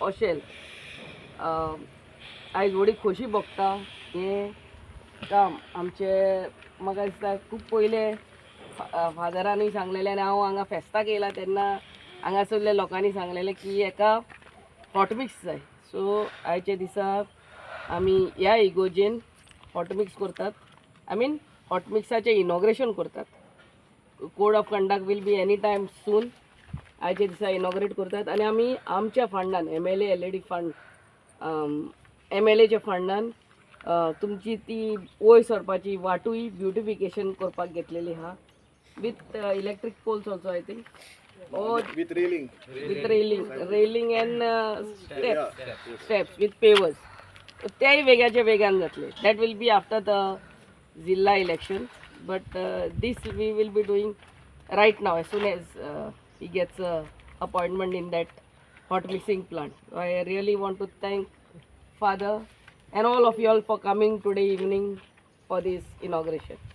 ओशेल, आयज व्हडली खोशी भोगता. हें काम आमचे म्हाका दिसता खूब पयले फादरानूय सांगलेलें आनी हांव हांगा फेस्ताक येयला तेन्ना हांगासरल्या लोकांनी सांगलेलें की एका हॉटमिक्स जाय. सो आयच्या दिसा आमी ह्या इगोजेन हॉटमिक्स करतात, I mean हॉटमिक्साचें इनॉग्रेशन करतात. Code of conduct will be any time soon. आयच्या दिसा इनॉग्रेट करतात आनी आमी आमच्या फंडान, MLA LAD fund, एमएलएच्या फंडान तुमची ती वयर सरपाची वाटूय ब्युटिफिकेशन करपाक घेतलेली आहा with electric poles also, I think, or With railing. With railing and steps with pavers. तेय वेगाच्या वेगान जातले. That will be after the जिल्हा election, but this we will be doing right now, as soon as he gets a appointment in that hot mixing plant. I really want to thank Father and all of you all for coming today evening for this inauguration.